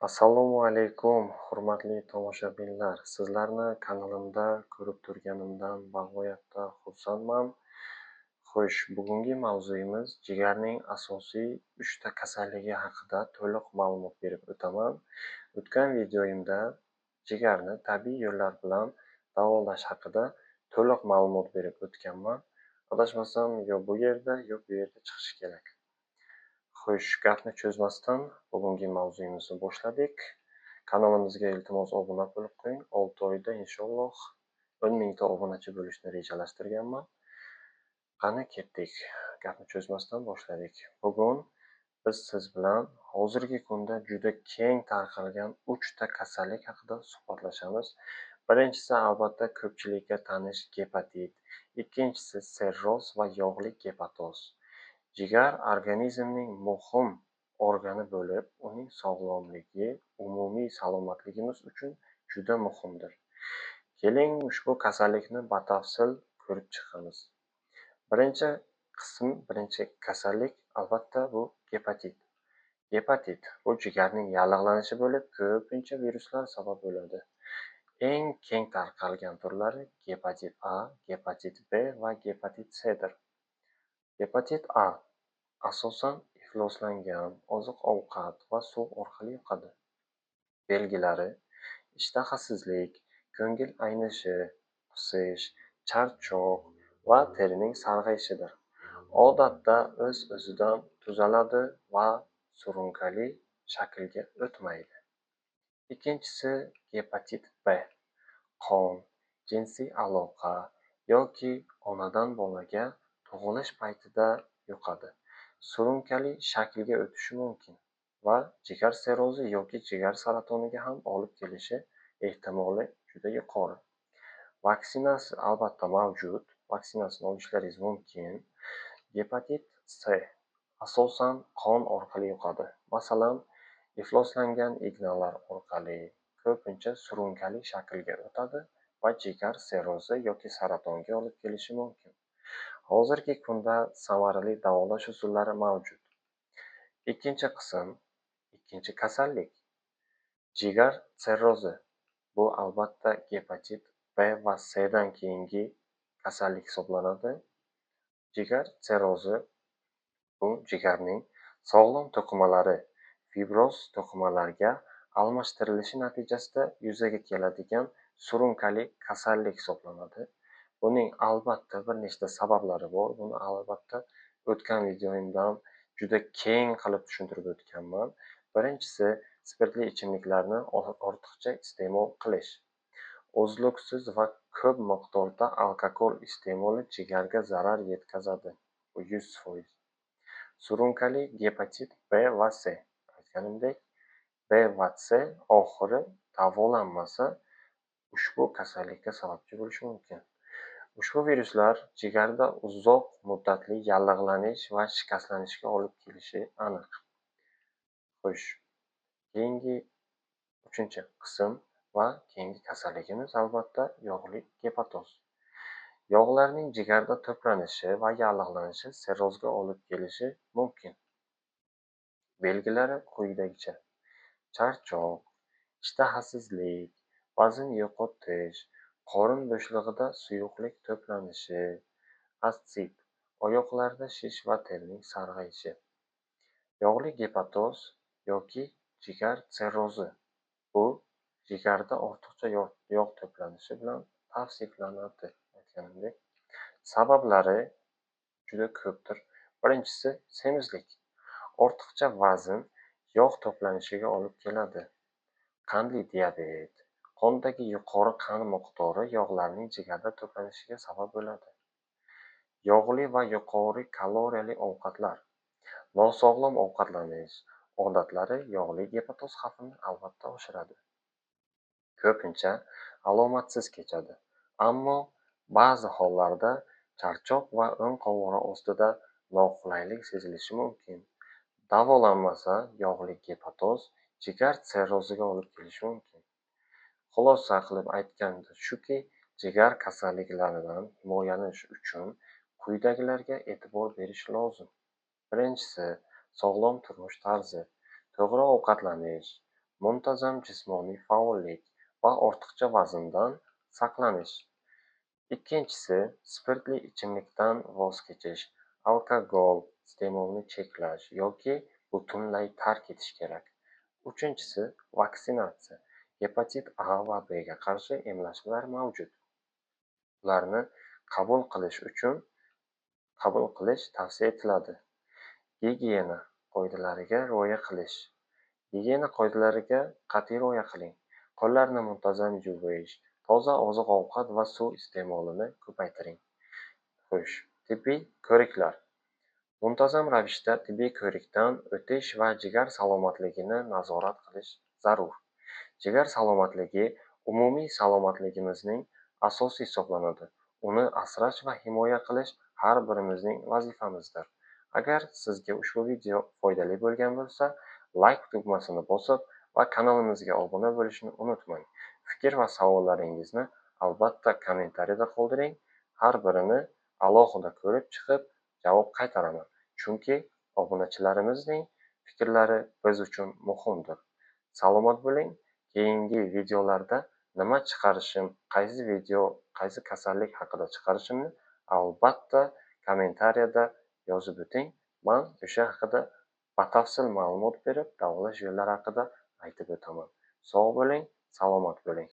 Assalomu alaykum, hurmatli tomoshabinlar. Sizlarni kanalimda ko'rib turganimdan bag'oyatda xursandman. Xo'sh, bugungi mavzuyimiz jigarning asosiy 3 ta kasalligi haqida to'liq ma'lumot berib o'taman. O'tgan videoyimda jigarni tabiiy yo'llar bilan davolash haqida to'liq ma'lumot berib o'tganman. Adashmasam, yo bu yerda, yo bu yerda chiqishi kerak. Xo'sh, gapni cho'zmasdan bugungi mavzuyimizni boshladik. Kanalimizga iltimos obuna bo'lib qo'ying. 6 oyda inshaalloh 10 mingta obunachi bo'lishni rejalashtirganman. Qani ketdik. Gapni cho'zmasdan boshladik. Bugun biz siz bilan hozirgi kunda juda keng tarqalgan 3 ta kasallik haqida suhbatlashamiz. Birinchisi albatta ko'pchilikka tanish gepatit, ikkinchisi sirroz va yog'li gepatoz. Jigar organizmning muhim organi bo'lib, uning sog'lomligi umumiy salomatligimiz uchun juda muhimdir. Keling, ushbu kasallikni batafsil ko'rib chiqamiz. Birinchi qism, birinchi kasallik albatta bu gepatit. Gepatit bu jigarning yallig'lanishi bo'lib, ko'pincha viruslar sabab bo'ladi. Eng keng tarqalgan turlari gepatit A, gepatit B va gepatit C'dir. Gepatit A asosan ifloslangan oziq-ovqat va suv orqali yuqadi. Belgilari: ishtahasizlik, ko'ngil aynishi, qusish, charchoq va terining sarg'ayishidir. Odatda o'z-o'zidan tuzaladi va surunkali shaklga o'tmaydi. Ikkinchisi gepatit B. Qon, jinsiy aloqa yoki onadan bolaga tug'ilish paytida yuqadi. Surunkali shaklga o'tishi mumkin va jigar sirrozi yoki jigar saratoniga ham olib kelishi ehtimoli juda yuqori. Vaksinasi albatta mavjud. Vaksinasini olishlaringiz mumkin. Gepatit C asosan qon orqali yuqadi. Masalan, ifloslangan ignalar orqali ko'pincha surunkali shaklga o'tadi va jigar sirrozi yoki saratonga olib kelishi mumkin. Hozirgi kunda samarali davolash usullari mavjud. Ikkinchi qism, ikkinchi kasallik jigar sirrozi. Bu albatta gepatit B va C dan keyingi kasallik hisoblanadi. Jigar sirrozi bu jigarning sog'lom to'qimalari fibroz to'qimalarga almashtirilishi natijasida yuzaga keladigan surunkali kasallik hisoblanadi. Buning albatta bir nechta sabablari bor. Buni albatta o'tgan videoyimdan juda keng qilib tushuntirib o'tganman. Birinchisi spirtli ichimliklarni ortiqcha iste'mol qilish. Uzluksiz va ko'p miqdorda alkogol iste'moli jigarga zarar yetkazadi. Bu 100%. Surunkali gepatit B va C. Aytganimdek, B va C oxiri davolanmasa ushbu kasallikka sababchi bo'lishi mumkin. Ushbu viruslar jigarda uzoq muddatli yallig'lanish va shikastlanishga olib kelishi aniq. Xo'sh, keyingi uchinchi qism va keyingi kasalligimiz albatta yog'li gepatoz. Yog'larning jigarda to'planishi va yallig'lanishi sirrozga olib kelishi mumkin. Belgilari quyidagicha: charchoq, ishtahasizlik, vazn yo'qotish, qorin bo'shlig'ida suyuqlik to'planishi, assit, oyoqlarda shish va terining sarg'ayishi. Yog'li gepatoz yoki jigar sirrozi bu jigarda ortiqcha yog' to'planishi bilan tavsiflanadi. Aytganimdek, sabablari juda ko'pdir. Birinchisi semizlik. Ortiqcha vazn yog' to'planishiga olib keladi. Qandli diabet, qondagi yuqori qand miqdori yog'larning jigarda to'planishiga sabab bo'ladi. Yog'li va yuqori kaloriyali ovqatlar, nosog'lom ovqatlanish odatlari yog'li gepatoz xavfini albatta oshiradi. Ko'pincha alomatsiz kechadi, ammo ba'zi hollarda charchoq va o'ng qovurg'a ostida noqulaylik sezilishi mumkin. Davolanmasa yog'li gepatoz jigar sirroziga olib kelishi mumkin. Xulosa qilib aytganda shuki, jigar kasalliklaridan himoyalanish uchun quyidagilarga e'tibor berish lozim. Birinchisi, sog'lom turmush tarzi, to'g'ri ovqatlanish, Muntazam jismoniy faollik va ortiqcha vazndan saqlanish. Ikkinchisi, spirtli ichimlikdan voz kechish, alkogol iste'molini cheklash yoki butunlay tark etish kerak. Uchinchisi, vaksinatsiya. Gepatit A va B ga qarshi emlashlar mavjud. Ularni qabul qilish tavsiya etiladi. Gigiyena qoidalariga rioya qilish. Gigiyena qoidalariga qat'iy rioya qiling. Qo'llarni muntazam yuvish, toza oziq-ovqat va suv iste'molini ko'paytiring. Xo'sh, tibbiy ko'riklar. Muntazam ravishda tibbiy ko'rikdan o'tish va jigar salomatligini nazorat qilish zarur. Jigar salomatligi umumiy salomatligimizning asosi hisoblanadi. Uni asrash va himoya qilish har birimizning vazifamizdir. Agar sizga ushbu video foydali bo'lgan bo'lsa, like tugmasini bosib va kanalimizga obuna bo'lishni unutmang. Fikr va savollaringizni albatta kommentariyada qoldiring. Har birini alohida ko'rib chiqib javob qaytaraman. Chunki obunachilarimizning fikrlari biz uchun muhimdir. Salomat bo'ling. Keyingi videolarda nima chiqarishim, qaysi video, qaysi kasallik haqida chiqarishimni albatta kommentariyada yozib o'ting. Men o'sha haqida batafsil ma'lumot berib, davolash yo'llari haqida aytib o'taman. Sog' bo'ling, salomat bo'ling.